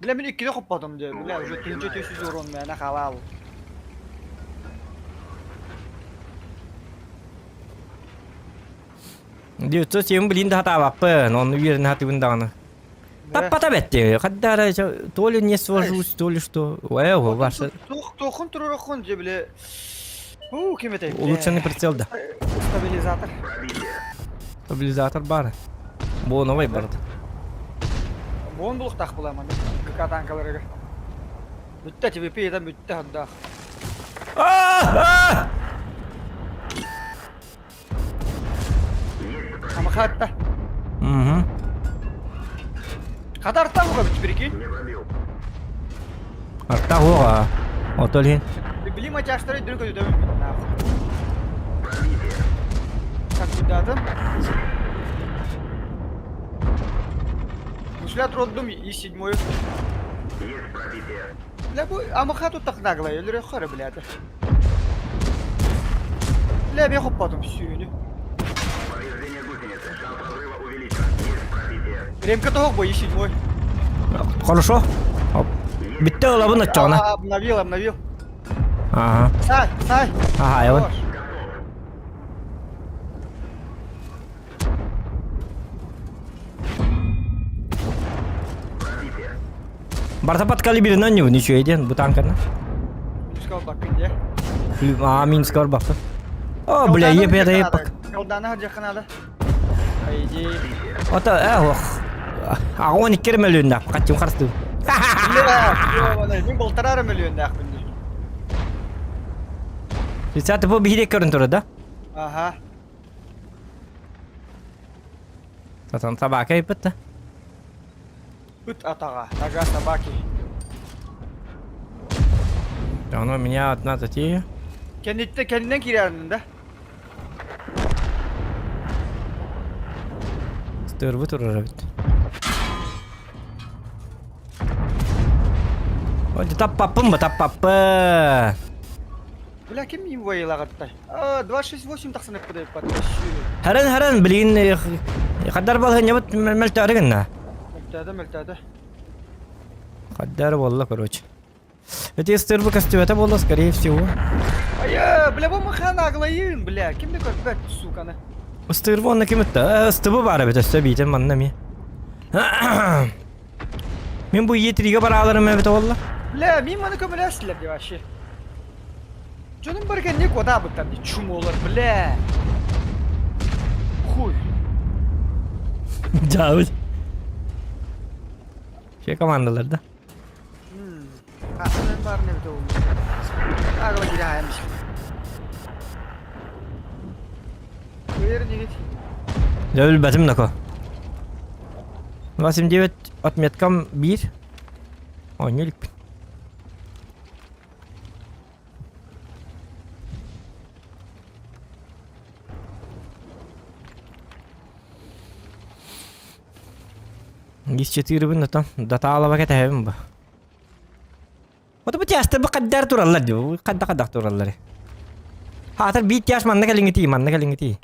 Бля, мин иккини хоппотум дии. Бля, уже 1400 урон мээнэ халаал. Девятьсот семь блин да хатаабаппын, онну үөрэнэ хатыбын даҕаны. Таппата бэтти, хаддара то ли не свожусь, то ли что. Ой, ваша. Туохун турурохун же, бля. У, ким этэй? Улучшенный прицел да. Стабилизатор. Стабилизатор бар. Бу новый бар. Буон булуктаах буламан. ГК танкаларыгар. Бүттэ ТВП это бүттэ хаддаах. Амахатта. Угу. Хата артта уга бит прикинь. Арта уга. Отол хин. Били матяштары дүркө дүтөбүн нахуй. Так куда-то. Мушля троддум и седьмой. Бля, бу амаха тут так нагло, өлөрө хары, блядь. Бля, мен хоппатым сүйүнү. Ремка тоһох бу и седьмой. Хорошо. Бүтте ылабын оччоҕуна. Обновил, обновил. Ага. Сай, сай. Ага, айабын. Барта подкалиберынан не ничего диэн бу танканы. Минска барбаккын дьэ. А, Минска барбаккын. О, бля, еп еп еп. Колдана дьаханада. По идее. Ото, э, ох. Аҕа 12 мөлүөннээх, хаччым харыстыы. Бля, мин полтора мөлүөннээхпин дии. Сата бу биһири көрөн турар да? Ага. Сатан собака ыппыт да. Ыт атаҕа, нога собаки. Оно у меня одна затея. Кэнниттэн кэннинэн киирэрин да? Стырбы турар эбит. Ой, таппаппын ба, таппаппын. Бля, ким им войлаҕаттай? 268 тахсан эппит Харан харан билигин хаддар балыһынньабыт мөлтөөрү гынна. Мөлтөөдө, мөлтөөдө. Хаддар буолла, короче. Эти ыстырбы костюмета буолла, скорее всего. Ая, бля, бу махан аглайын, бля, ким да көрбөт, суканы. Ыстырбы онно ким ытта? Ыстыбы баар эбит өссө биитин манна эмиэ. Мин бу Е3-ге барааларым эбит буолла. Бля, мин маны көмөлөстүлэр дии вообще. Дьонум бары кэнники куотаабыттар дии, чумолар, бля. Хуй. Дьаабыт. Че командалар да? Атын баар эбит ол. Агла кирэһэм. Уверен, Дьэ өлбөтүм нако. 89 отметкам биир. Оонньуу иликпин. Ис четыре отон датаалаба кэтэһэбин бу. Вот бу тястар бу хаддар тураллар дии. Хадда хаддах тураллар. Хаатар биир тяж манна кэлиҥҥитий, манна кэлиҥҥитий.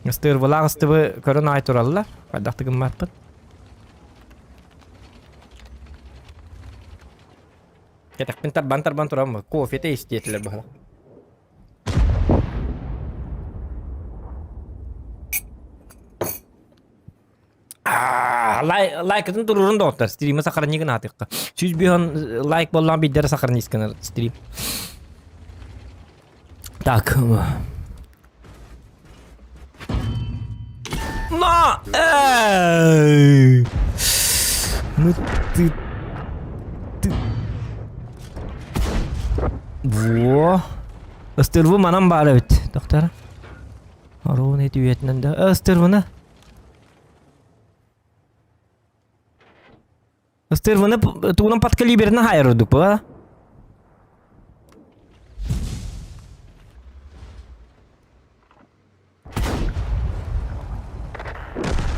Ыстыырбалаах ыстыбы көрөн аай тураллар. Хайдах гыммаппын. Кэтэхпин тарбан-тарбан туран кофе истиэтилэр быһалар. Лайкытын турурун доҕоттор стримы сохранигын аатыкка. 105 лайк боллаан биддere сохранисканар стрим. Так. На! Эй! Ну ты... Ты... Во! Ыстырбы манан баар эбит, доктор. Оруун эти үйэтинэн да. Ыстырбыны. Ыстырбыны тугунан подкалиберин хайырдык ба?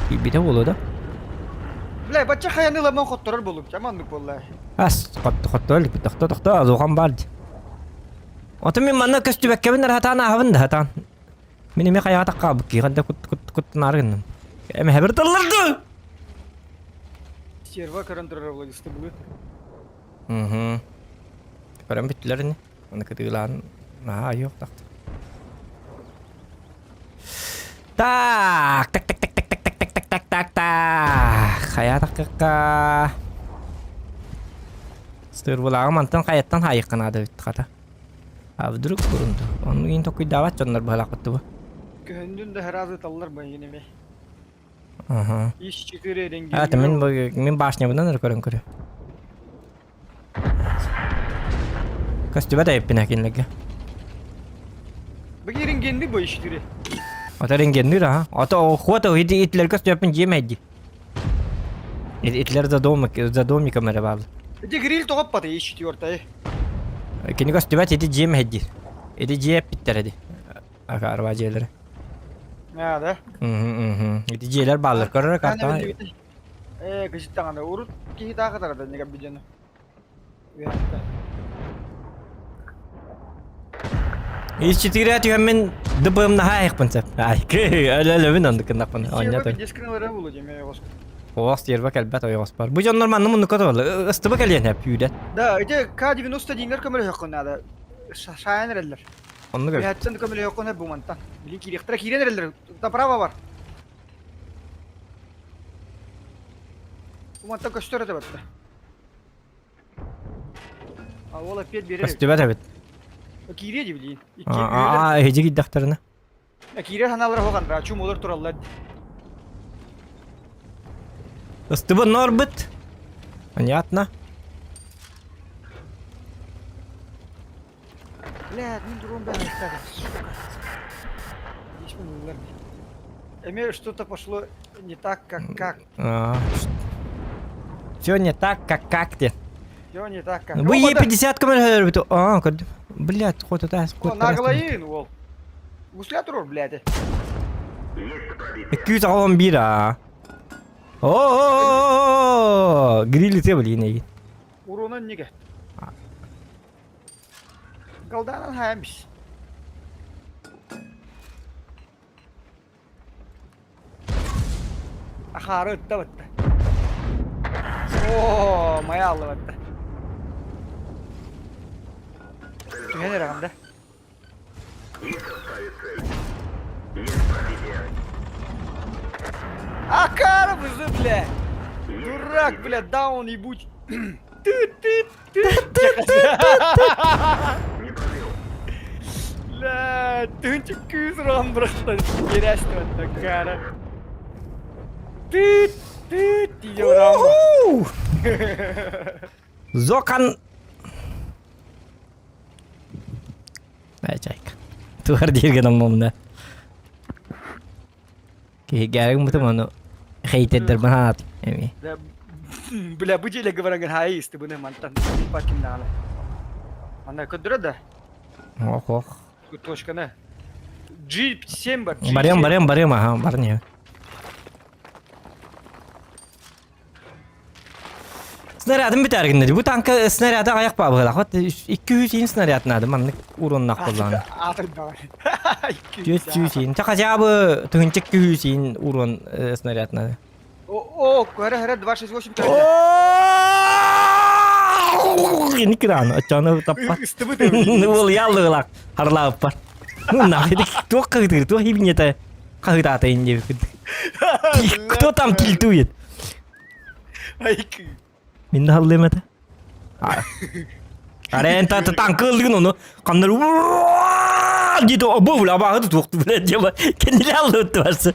Киирбитэ буолуо да? Бля, бачча хайаны ыламан хотторор буолум. Чаманнык буолла. Ас, хотто иликпит. Тохто, тохто, азухан баар. Ото мин манна көстүбэккэбин ырахатаан ааһабын да хатаан. Мин эмиэ хайаҕа таххаабыт кии ханда кут кут куттанаары гынным. Эми хэбэр тылларды! Серва көрөн турар буолла былы. Угу. Көрөн бүттүлэр ини. Аны кытыылаан наһаа айыах тахта. Так, так, так, так, так, так, так, так, так, так, так, так. Хайа тахкакка. Стырбылааҕы мантан хайаттан хайыхха наада эбит хата. А вдруг бурунду. Онну иин токуйдаабат дьоннор быһалаахпыт бу. Көһүндүн да сразу таллар бу эми. Ага. Ис 4 ренген. А, мен мен башнябынан эрэ көрөн көрү. Көстүбэт эйиппин кинилэргэ. Бу рентгенни бу иштере. Ото рентгеннир аха. Ото хуата ити итлер көстүбэппин дьиэм эйди. Итлер за домик за домиком эрэ бааллар. Ити гриль тоҕоппата иш четвертай. Кини көстүбэт ити дьиэм эйди. Ити дьиэ эппиттэр эди. Арба дьиэлэри. А, да? Ити дьиэлэр бааллар көрөр картаҕа. Ээ, кыжыт даҕаны урут киһи таахытара да ньыгар бидьэни. Үөһэттэ. Ис четыре түһэммин ДБМ наһаа айықпын сөп. Айкы, өлө-өлөбүн оннук гыннахпын. Оонньото. Диск ылара булу деме оҕос. Оҕос тиэрбэ кэлбэт ойоҕос бар. Бу дьоннор манна муннукка туолла. Ыстыба кэлиэн эп үүдэн. Да, ити К-90 дингер көмөлөһөххүн наада. Шаайан эрэллэр. Оннук эбит. Үһэттэн көмөлөһөххүн бу мантан. Билин киириэхтэрэ киирэн эрэллэр. Направо бар. Уматта көстөр этэ батта. А ол опять берер. Көстүбэт эбит. Киириэ дии билиин. Аа, эһиги киирдэхтэринэ. Киирэр ханаалара хохан рачум олор тураллар. Ыстыбы норбыт. Понятно. Блядь, мин дрон бэҕэһээ сука. Здесь мы Эмиэ что-то пошло не так, как как. Все не так, как как ты. Все не так, как. Бу Е50 көмөлөһөлөр Аа, көрдүм. Блядь, хоть это О, наглайын уол. Гусля турur, блядь. 211 аа. О, гриль те блин эгин. Урунун неге? Голданан хаамис. Ахаары ытта батта. Оо, мая алла батта. Түһэн эрэҕин да? Акара бызы, бля! Дурак, бля, даун ебучий. Ты, ты, Бля, тыынчык күүс ұрған бұрақтан керәсті такара. Ты, ты, тиде ұрған. Зокан. Ай, чайка. Туар диирген оннонна. Киһи гээрин бутум ону хейтердер хаат эми. Бля, бу деле говоря, хаисты буны мантан пакин даганы. Анда көдүрө да. Ох, ох. Точканы. G7 бар. Барыам, барыам, барыам, аха, бар не. Снарядын бүтэр гынна. Бу танка снаряды аяк ба быһылах. Вот 200 снаряд надо. Маннык уроннах боллааны. 400 Та хотя бы 1200 урон снаряд надо. О, хара хара 268 Никран, очону таппат. Ол яллыгылак харлааппар. Ну нахуй, туох кыгытыр, туох хибинете кыгытаатайын диэбиккит. Кто там тильтует? Мин да халлыам этэ. Арен та танкы ыллыгын ону ханнар диэт обо бля абааһы тутуохту бля дьиэбэ кэннилэ аллыбыт барса.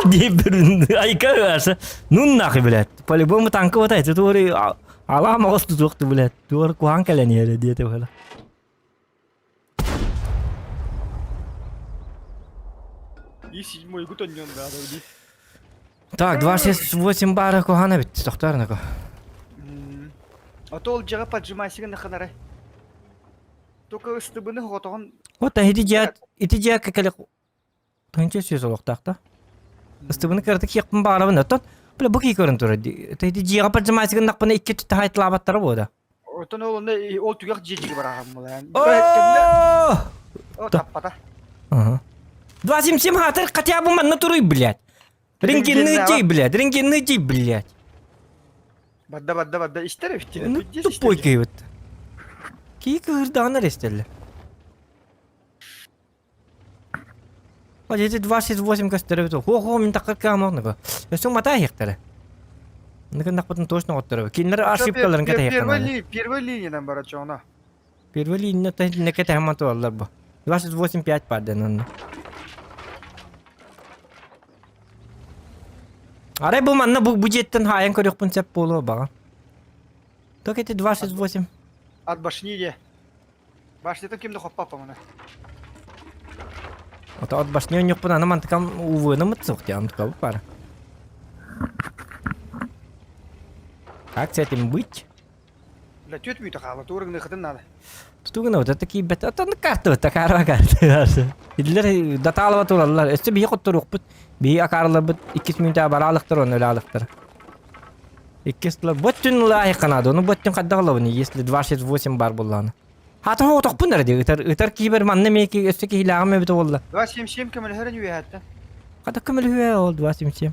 Диэбирин айка барса. Ну нахуй, блядь. По-любому танкы вот это туори алаа моҕос тутуохту, блядь. Туор куһаан кэлэн иһэрэ диэтэ быһыла. И седьмой год он да, да, Так, 28 бара куһаана бит, тохтоор А то ол дьаҕа поджимайсыгын ханары. Только ыстыбыны хотоҕун Вот ити дьиэ ити дьиэ кэле. 1100 олохтоох да. Ыстыбыны кыратык хиэхпин баҕарабын оттон бля бу кии көрөн турар дии. Ити дьиэҕэ поджимайсы гыннахпына икки өттүттэ хайтылаабаттара буо да. Оттон ол онно ол түгэх дьиэ бараҕам була. О! О таппата. Ага. 277 хатыр хотя бы манна туруй, блядь. Рентгенный дей, блядь, рентгенный дей, блядь. Бадда бадда бадда истер эбит. Ну тупой киһибит. Кии кыырдаҕына эрэ истэллэр. Эти 28 көстөрөбүт. Хо-хо, мин такка каамаҕныга. Өссө матаа иһиэхтэрэ. Ныкыннахпытын точно оттороба. Кинилэр ошибкаларын кэтэһиэхтэрэ. Первой линиянан бара чоҕуна. Первой линия кэтэһэн матуаллар бу. 28.5 парден онно. Арай бу манна бу, бу дьиэттэн хаайан көрүөхпүн сөп буолуо баҕа. Только эти 28. От башни де. Башнятын ким да хоппаппа маны. Ото от башни онньукпун аны мантыкам увыны мытсук диэн тукабы бар. Как с этим быть? Бля, түөт мүйтэ хаала, туурыгыныхытын надо. Тутугуна вот это киирбэт, отон карта вот такара карта. Иллер датаалаба тураллар. Өссө биһи хотторуохпут. Биһи акаарыларбыт иккис мүнтэ бараалыктар онно өлаалыктар. Иккис тыла боттүн лаайыкканаады, ону боттүн хайдах ылабын, если 268 бар буоллаҕына. Хаата оҕотохпун эрэ дии, ытар, ытар киһибэр манна эмиэ өссө киһилээҕим эбитэ буолла. 277 көмөлөһөрүн үөһэттэн. Хата көмөлөһүө ол 277.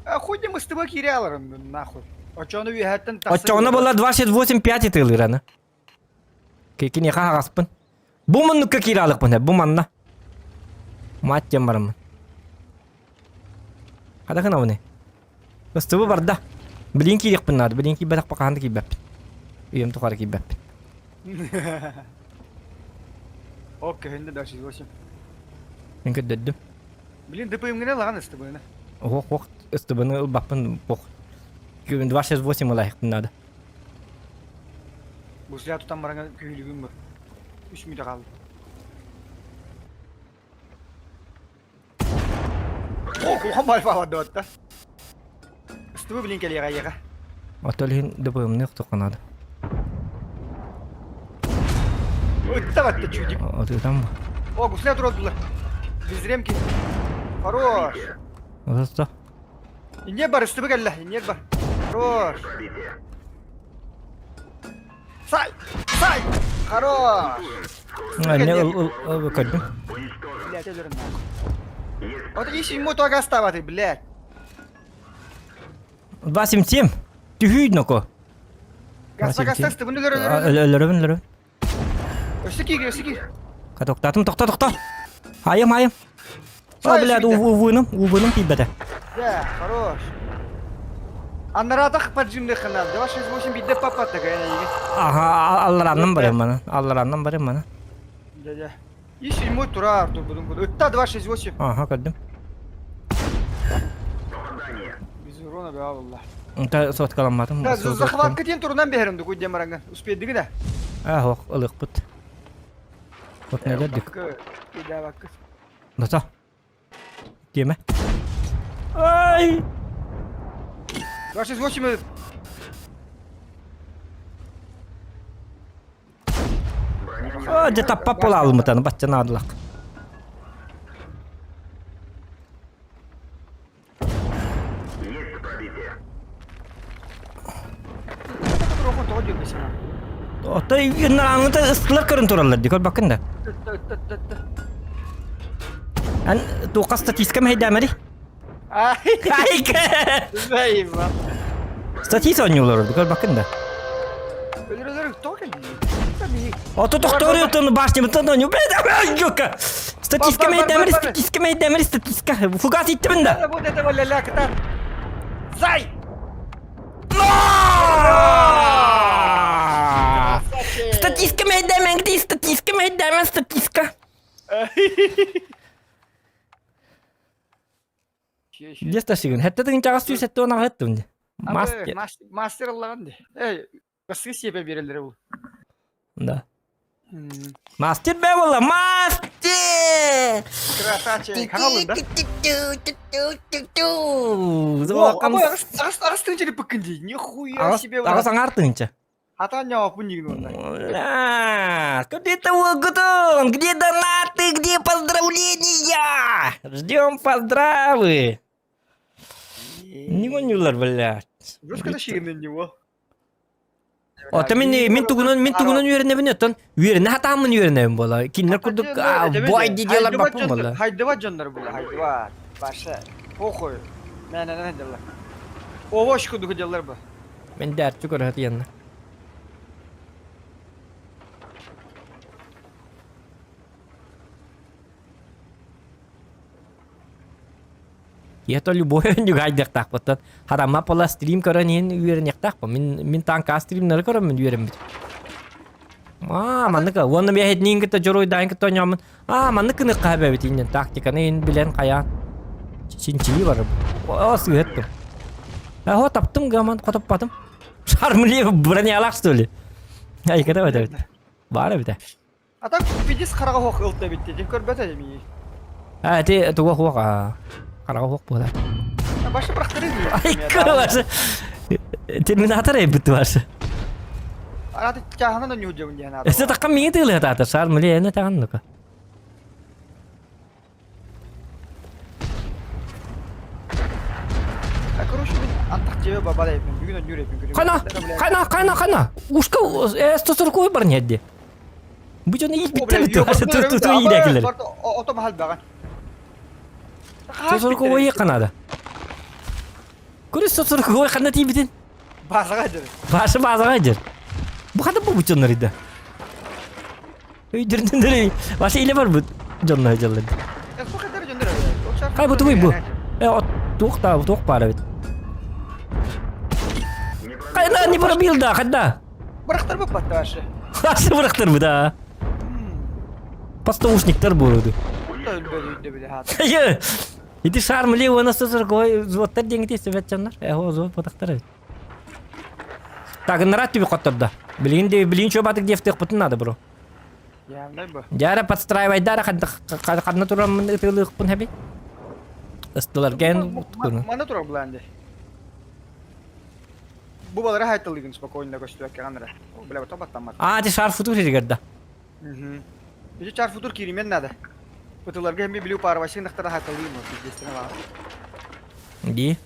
А хуй не мыстыба киирэ аларым нахуй. Оччону үөһэттэн тахса. Оччоҕуна буолла 268 5 ытыылыыр аны. Киниэхэ аһаҕаспын. Бу муннукка киирэ алыкпын, бу манна. Мать диэн бараммын. Хата гынабыный? Ыстыбы барда. Билин киириэхпин наада. Билин киирбэтэхпэ хаһан да киирбэппин. Үйэм тухары киирбэппин. Ок, көһүндэ да 68. Мин көрдөрдүм. Блин, ДПМ-гинэ ылаҕын ыстыбыны. Ох, ох, ыстыбыны ылбаппын, ох. 268 ылайыхпын наада. Бу сля тутан баран күһүлүгүм бу. Үс мүнүүтэ хаалла. О, кухан байфаладыатта. Ыстыбы билин кэлиэҕэ эйиэхэ. Отол иһин ДПМ-ны охтуохха наада. Ытта батта чудик. Отытам бу. О, гусля туродулар. Безремки. Хорош. Ототто. Иннер бар, ыстыбы кэллэ. Иннер бар. Хорош. Сай! Сай! Хорош! Не ыл ыл көрдүм. Блядь, өлөрүм нахуй. Вот и седьмой только оставаты, блядь. 277. Түһүй ноко. Гасса гасса ыстыбын өлөр өлөр. Өлөрөбүн өлөрөбүн. Өссө киир, өссө киир. Токтатым, тохто, тохто. Айым, айым. О, блядь, увыным, увыным тиийбэтэ. Да, хорош. Аннараатах поджимныхына, 268 бидде папа такая. Ага, аллараннан барым мана. Аллараннан барым мана. Да, да. И седьмой тура, Артур, будем буду. Ытта 268. Ага, көрдүм. Без урона бя алла. Та соткаламматым. Да, захватка тен турунан бэһэрим дугуй диэн бараҥҥын. Успеддиги да. Ах, ылыкпыт. Вот нелердик. Баккы. Ната. Диэмэ. Ай! 268 О, дьэ таппап буолаалымытаны бачча наадылах. Отой ыннарааңыта ыстылар көрөн тураллар дии көрбөккүн да. Эн туохха статистика мэһэйдээмэри? Айка! Статист оонньуулар ордук көрбөккүн да. Ото тохтору башнямытан оонньуу. Статистика мэһэйдээмэри, статистика мэһэйдээмэри, статистика. Фугас иттибин да. Вот этого ля-ля кота. Зай! Статистика мэһэйдээмэҥ статистика мэһэйдээмэ, статистика. Десташигын. Хэтте тыгын чаҕас сүүс сэтте он аҕа эттим дии. Мастер. Мастер ыллаҕын дии. Эй, баскы сиэпэ биэрэллэрэ бул. Да. Мастер бэ буолла. Мастер! Красавчик. Хаҥалын да? Аҕыс Аҕыс тыынча липпыккын дии. Нихуя себе. Аҕыс аҥаар тыынча. Хатан ньооппун дигин уонна. Бля, где-то уолгутун, где донаты, где поздравления? Ждем поздравы. Не гонюлар, блядь. Жестко шигинен него. Ото мин мин тугунан мин тугунан үөрэнэбин оттон үөрэнэ хатааммын үөрэнэбин буола. Кинилэр курдук бой диделар баппын буола. Хайдыба дьоннор була, хайдыба. Баша, похуй. Мэнэнэн дьаллар. Овощ кудук дьаллар бу. Мен дәрчү көрөһөт янна. Ето любой ньугайдыахтаахпыттан харамма пола стрим көрөн иһин үөрэниэхтаахпын. Мин мин таанка стримнары көрөммүн үөрэммит. Аа, маннык уонна биэһэтниин кытта дьоруойдаан кытта оонньооммун. Аа, маннык кыныхха эбэбит иннин тактиканы иһин билэн хайаан чинчийии бар. О, сыһыттым. Аһо таптым гаман хотоппатым. Шармли бронялах что ли? Айката бэтэбит. Баар эбитэ. А так пидис хараҕа хуох ылта эбит дии көрбөтө дии. А ти туга хуох а хараҕа хуох буола. Башы бырахтырыы дии. Айка башы. Терминатор эбит башы. Араты чааһынан да ньуудьабын диэн аата. Эсэ такка миҥи тыылыа таата шар мили эне таган нука. Короче, мин антах тебе бабада эпин, бүгүн өнүр эпин. Кана, кана, кана, кана. Ушка 140 бар не Бу дьон ииппиттэр туту иирээкилэр. Ото махал баҕан. 140 канада. Көрүс 140 ханна тиийбитин? Баазаҕа дьэр. Башы баазаҕа дьэр. Бу хата бу дьоннор ида. Өйдөрүннэр башы иле бар бу дьоннор дьаллар. Хай бу тугуй бу? Э от туох та туох баар эбит. Хайда не пробил да, хайда. Бырахтар бу батташы. Хасы бырахтар бу да. Постоушниктар буруду. Ити шар мили уона сосоргой взводтар диэҥити сөбөт дьоннор. Эһо взвод потахтар эбит. Тагыннарат түбү хоттордо. Билигин де билигин чуо батык диэфтыахпытын надо бро. Дьара подстраивайдара ханна тураммын ытыылыахпын хэби. Ыстылар ген Мана турар булаан Бу балара хайтылыгын спокойно көстүбэккэ ганнара. Бля, баттаммат. А, ти шар футур сиригерда. Ити чар футур киримен надо. Ытыларга эми билүү парвашын нахтара хатылыйм, пиздестене баа. Ди.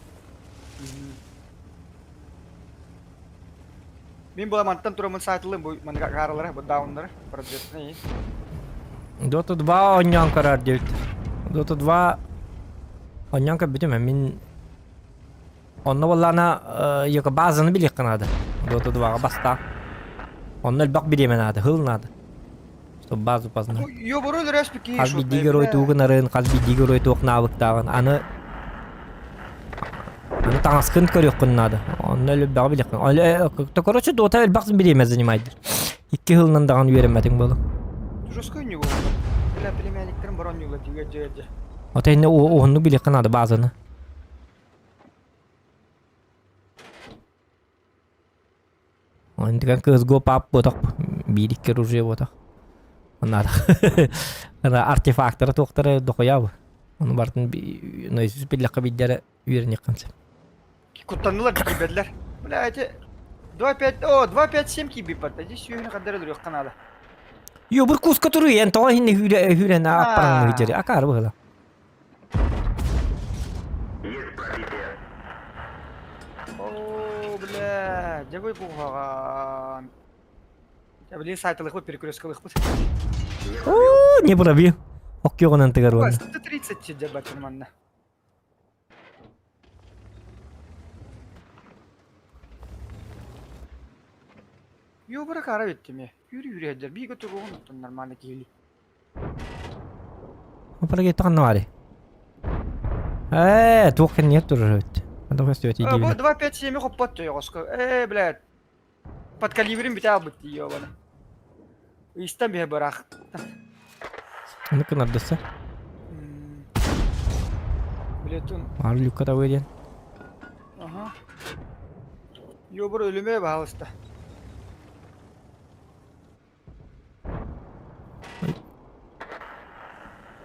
Мин була мантан турамын сайтылым бу манга гаралара бу дауннары проджектны. Dota 2 оонньоон көрөр диэбит. Dota 2 оонньоон көрбүтүм мин Онно буоллаҕына йока базаны билиэххэ наада. Dota 2-ҕа бастаан. Онно элбэх бириэмэ наада, хыл наада. Чтобы базу познать. Хас биирдии герой тугу гынарын, хас биирдии герой туох навыктааҕын аны аны таҥаскын көрүөххүн наада. Онно элбэҕи билиэххин. То короче, Dota элбэх бириэмэ занимайдыр. Икки сылынан даҕаны үөрэммэтиҥ буолуо. Жестко не Бля, племянниктерим бронюла тигэ дьэ Ото инне уһуннук билиэххэ наада базаны. Онтуган кыыс го пап ботох биир икки оружие ботох. Онна артефактара туохтара дохуябы. Ону бартын наизусть биллэххэ биирдэрэ үөрэниэххин сөп. Куттаннылар киирбэтилэр. Бля, эти 2-5, о, 2-5-7 киирбиппат. Здесь сүүһүнү хаддара өлөрүөххэ наада. Йо, бу куска туруйан тоҕо иһинне хүүрэ хүүрэн аппараҥҥы дьэри акаары быһыла. О, бля, дьэ бу куһаҕан. Дьэ, блин, сайтылыхпыт, перекресткалыхпыт. Оо, не пробил. Оккиоҕунан тыгар уонна. 130 дьэ баччын манна. Юбара кара бүттүм Үүрү үүрү биир туругун оттон нормально киһили. Опарга ханна баарый? Ээ, туох кэннигэр турар эбит. Ханна көстүбэт Бу иидиибин. 2-5-7 хоппот тойоҕоско. Ээ, блядь. Под калибрин бүтэ албыт дии ёбана. Истэн биһэ быраах. Ону кынардыса. Билетун. Аар люкка табыа диэн. Ага. Ёбар өлүмэ баһалыста.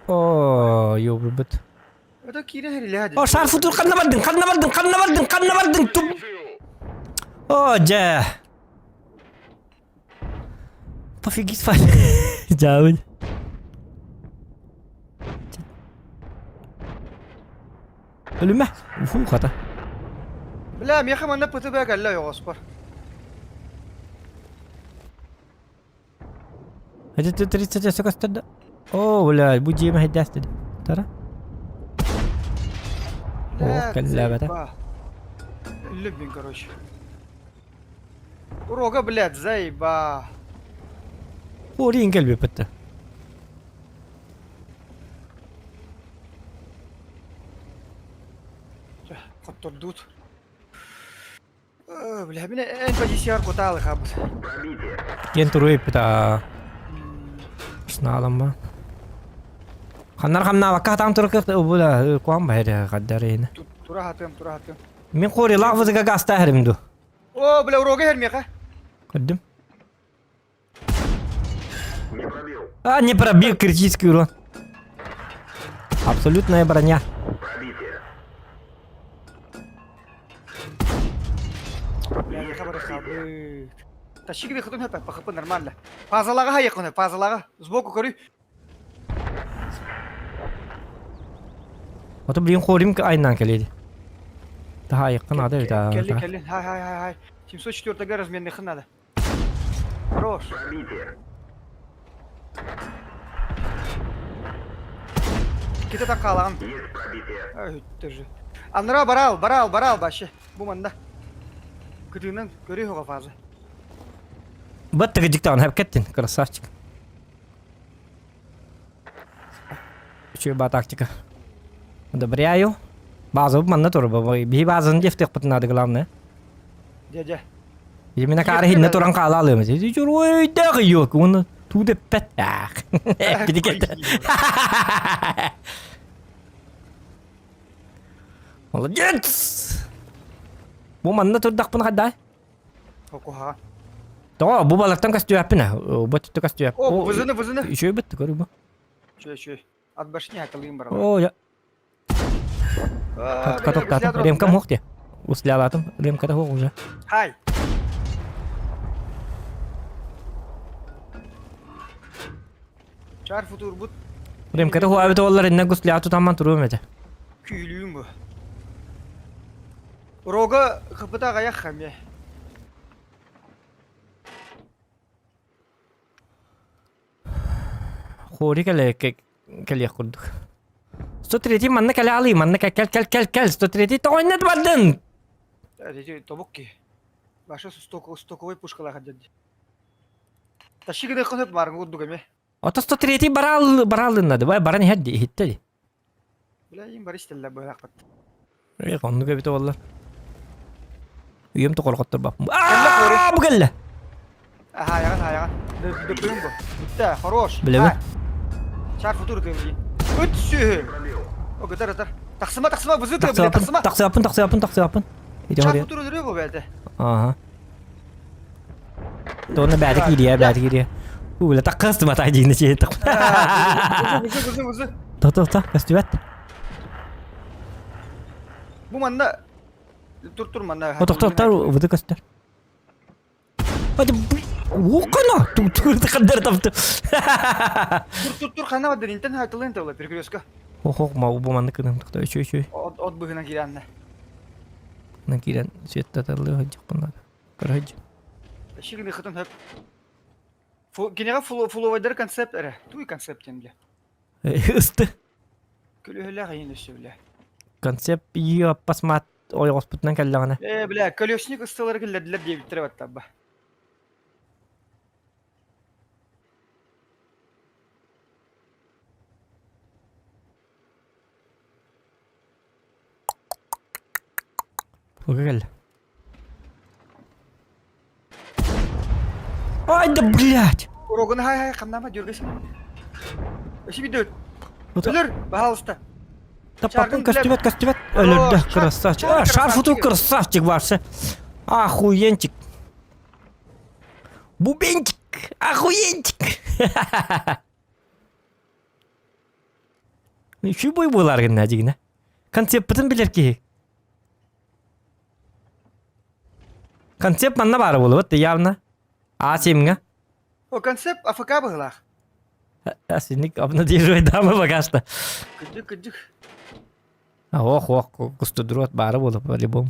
Оо, ёбурбут. Это киирэ хэрилээ О, шар футур ханна бардын, ханна бардын, ханна бардын, ханна бардын, туп. О, дьэ. Пофигист Дьаабын. Өлүмэ. Уфу хата. Бля, миэхэ манна ПТБ кэллэ ойоҕоспор. Это 30 өссө көстөр да. О, бля, бу дьиэ мэһэйдээс деді. Тара. О, кэллээбэтэ. Любим, короче. Урога, блядь, заеба. Орин кэлбиппит. Хоттордуут. Бля, мин эн позициялар кутаалы хаабыт. Диэн туруйпут аа. Снаалама. Ханнар хамнаабакка хатаан турукка бу куан баһыр хаддарыйны. Тура хатыам, тура хатыам. Мин хорилаах вызыга гаста хэрим ду. О, бля, урога хермеха. Көрдүм. А, не пробил критический урон. Абсолютная броня. Бля, хабар хабы. Тащи хытын хөпө, пахапы нормально. Пазалага хайыкны, пазалага. Сбоку көрүй. Ото блин хорим айнан келеди. Daha yakın adı да. Келли, келли. Хай, хай, хай, хай. 704 разменных надо. Хорош. Ките так хаалаҕын. Өттөржү. Аннара барал, барал, барал башы. Бу манна. Кытыынан көрүү хоға фаза. Баттыгы диктан хап кеттин, красавчик. Үчүгэй баа тактика. Одобряю. База манна тур, биһи базаны дефтехпытын надо главное. Дядя. Именно кары хинне туран хаала алыым. Өйдөөх yok, оны туу деппет. Бити кетти. Молодец! Бу манна турдахпын хаддай. Окуха. Тоҕо бу балартан көстүөппүн бу түттү көстүөп. О, вызыны, вызыны. Үчүгэй бытты көрү бу. Чөй, чөй. От башни аталыым барала. О, я каток Ремкам хуох дии. Услялатым. Ремката хуох уже. Хай. Чар футур бут. Ремката хуа эбит оллар иннен гусля тутамман туруум этэ. Күүлүүм бу. Рога хыпыта гаях хаме. Хори кэлэ кэлиэх курдук. 103 манна кэлэ алыы, манна кэл кэл кэл кэл кэл 103 тоҕоннет бардын! Тобук ки. Баша стоковой пушкалаах дядь. Тащи гыны хонып марың курдук эме. Ото 103 бараал бараалыннады, бай баран иһэр ди иһиттэ ди. Бля, им бар истелле быһаакпат. Э, оннук эбитэ буолла. Үйөм тоқорҕоттор баппын. Аа, бу кэллэ. Хаайаҕын, хаайаҕын. Дөппүн бу. Бүттэ, хорош. Билэбин. Чар футур тыым дии. Ыт сүһү. О, гытар, ытар. Тахсыма, тахсыма, бызы тыа, бile, тахсыма. Тахсыаппын, тахсыаппын, тахсыаппын. Чар футур өлөрүө бу бэйэтэ. Ага. Тоны бәді киирия, бәді киирия. Уу, таккастым атай диин чиэ так. Бызы, бызы, бызы. Тоқта, тоқта, көстүбэт. Бу манна тур тур манна. О, тоқта, тоқта, вды көстөр. Уукана! Тур тахаддар тапты. Тур тур тур хана бадыр интен хайтылын табла перекрестка. Ох, ох, ма бу манны кыным тоқта, үчүй, үчүй. От от быгына киранна. На кирен светтатарлы хыджыкпын Көрөж. Шигини хытын хөп. Кинега фуловайдар концепт эрэ. Туй концепт диэн бile. Ысты. Көлөһөлөөх эйин өссө бile. Концепт ее пасмат ойоҕоспутунан кэллэҕинэ. Э, бля, колесник ыстылары киллэрдилэр диэбиттэрэ баттабба. Туга кэллэ. Ай да блядь! Урогун хай хай хамнама дюргасин. Өсі бидө. Өлөр, баһалыста. Таппаппын көстүбэт көстүбэт. Өлөрдө красавчик. А, шарфуту красавчик вообще. Охуенчик. Бубенчик. Охуенчик. Үчүй бой буолар гынна дигинэ. Концеппытын билэр киһи. Концепт манна баара буолубут явно. А семҥэ. О, концепт АФК быһылаах. Асиник обнадеживай дамы пока что. Кырдьык, кырдьык. Ох, ох, кустудруот баара буолуп по-любому.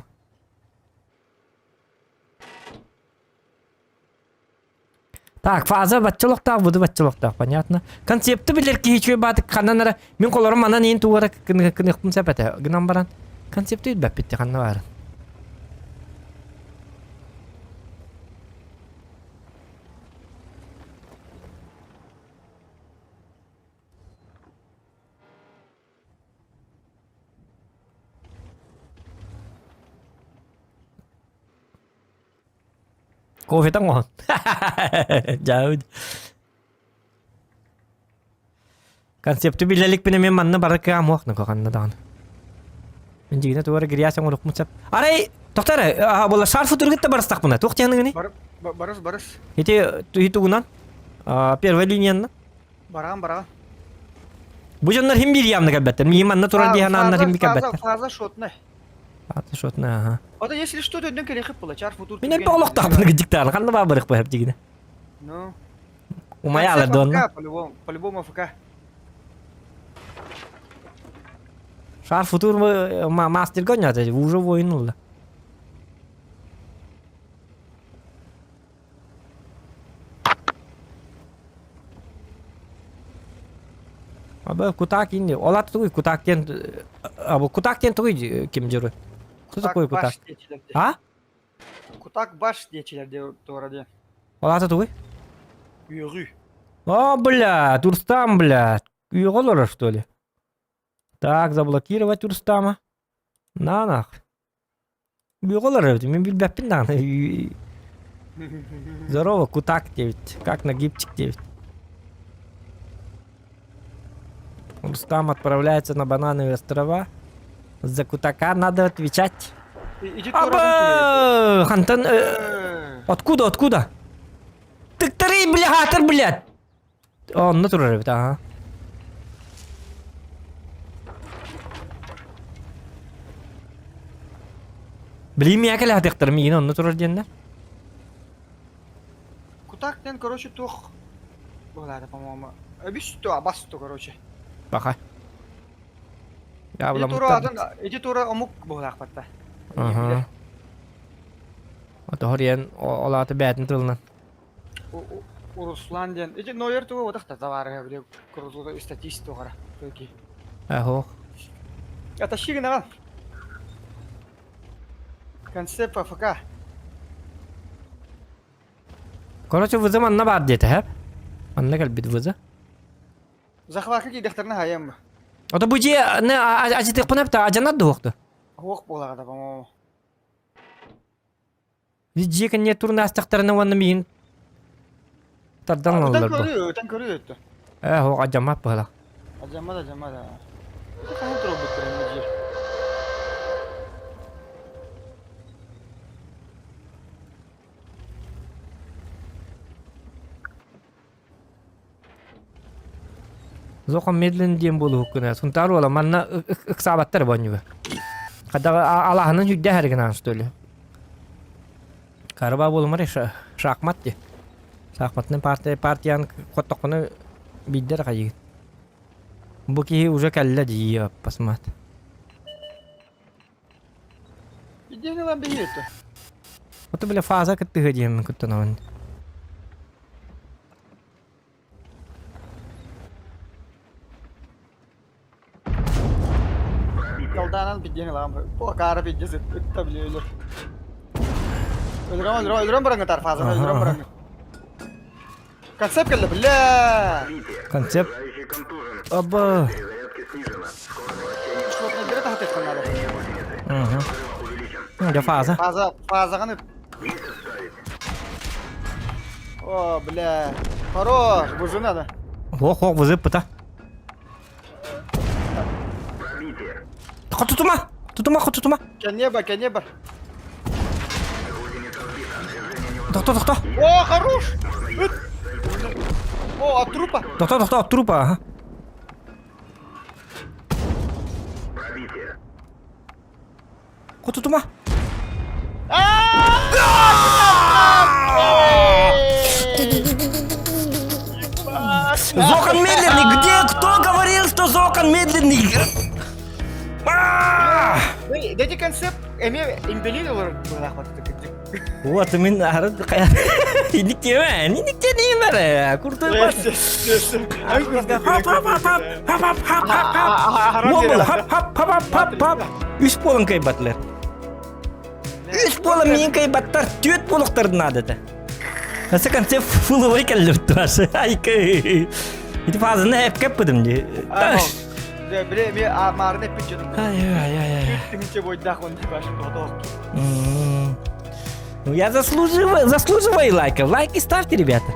Так, фаза баччалыктаах, буду баччалыктаах, понятно. Концепты билэр киһи үчүгэй баатык ханан эрэ мин холорум манан иин тугара кыныахпын сөп этэ. Гынан баран концепты билбэппит ханна баарын. Кофета оҥоһун. Дьаабыт. Концепты билэ иликпин эмиэ манна бары кыам уох нако ханна даҕаны. Мин дьигинэ тугу эрэ грязь оҥорукмут сөп. Арай, тоқтар эрэ, була шарфы тургутта барыстахпына, туох диэныгыный? Барыс, барыс. Ити тугунан? Первая линиянна? Бараҕан, бараҕан. Бу дьоннор хим биир явно кэлбэттэр. Миигин манна турар дии санааннар хим би кэлбэттэр. Фаза шотная. Фаза шотная, ага. Ото если что, төндөн кэлиэхип була, чар футур. Мин элбэх олохтоохпун гидиктаан, ханна баа барыах быһап дигинэ. Ну. Умайаалар донна. По-любому, по-любому АФК. Шар футур мастерга ойноото, уже воин улла. Аба кутак инди. Ол тугуй кутак диэн абы кутак диэн тугуй ким дьоруй? Кто такой кутак? А? Кутак баш диэчилэр диэ туора диэн. Ол аата тугуй? Үөҕүү. О, бля, Турстан, бля. Үөҕэ олорор, что ли? Так, заблокировать Рустама. На нах. Үөҕэ олорор эбит, мин билбэппин даҕаны. Здорово, кутак диэбит. Как нагибчик диэбит. Рустам отправляется на Банановые острова. За кутака надо отвечать. Аба! Хантан... Откуда, откуда? Тыктары, бля, хатыр, блядь! Онно турар эбит, ага. Билим миэхэ кэлэһэтиэхтэрэ миигин онно турар диэннэр. Кутак диэн, короче, туох быһылаата, по-моему. Эбис то, абас то, короче. Баха. Ити тура атын, ити тура омук быһылаахпатта. Аха. Ото хориен ол аата бээтин тылынан. Руслан диэн. Ити Нойер тугу утах та товарыһа били курутута статист тугара. Туки. Ахох. Атащи гынаҕан. Концепт АФК. Короче, вызы манна баар диэтэ, хэп? Манна кэлбит вызы. Захвакка киирдэхтэринэ хайыам. Ото бу дьиэ ажытыахпын эптэ ажанар дуохту. Хуох буолаҕа по-моему. Дьиэ кэнниэ турун аастахтарына уонна миигин тардан Өтөн ылаллар бу. көрүү, өтөн көрүү өттө. Ээ, оһох адьаммат быһыылаах. Адьаммат, адьаммат. Хаһан турбуттар эмне дьиэ? Зохон медленно диэн буолуһуккуна. Сунтаар уола манна ыксаабаттар бонньуга. Хада алаһынан сүрдээх эргин что ли. Караба буолумар шахмат ди. Шахматный партия партиян хоттоххуна биирдэр хайыгын. Бу киһи уже кэллэ дии посмат. Идеяны ылан биһиэтэ. Ото бile фаза кыттыһы диэммин куттанабын. Талдаанан биддиэн ылаам. Бу акаара биддес ытта биле өлөр. Өлөрөн өлөрөн өлөрөн бараҥҥа тар фазаны өлөрөн бараҥҥа. Концепт кэллэ бля. Концепт. Аба. Шотнайдары таһытыахха наада. Угу. Дьэ фаза. Фаза фазаҕын О, бля. Хорош, бужу надо. Ох, ох, вызып пыта. Тутума! Тутума, тутума! Кэнниэ бар, кэнниэ бар. Тохто, тохто! О, хорош! Ыт! О, от трупа! Тохто, тохто, от трупа, ага. Тутума! Дети концепт эмиэ инбэлиит олорор быһыылаах батыта кырдьык. Вот мин ары иник диэмэ, иник диэмэ курдук бар. Хап хап хап хап хап хап хап хап. Уол хап хап хап хап хап. Үс буолан кайбатылар. Үс буолан миин кайбаттар, түөт буолуктарын наадата. Осы конце фуловой кэллибит туасы. Айкы. Ити фазаны эпкеппидим ди. Биле ми маарына эппит дьонум. Ай ай ай ай. Тыһынча бойдаах он баш тоҕотоох. Ну я заслуживаю, заслуживаю лайков. Лайки ставьте, ребята.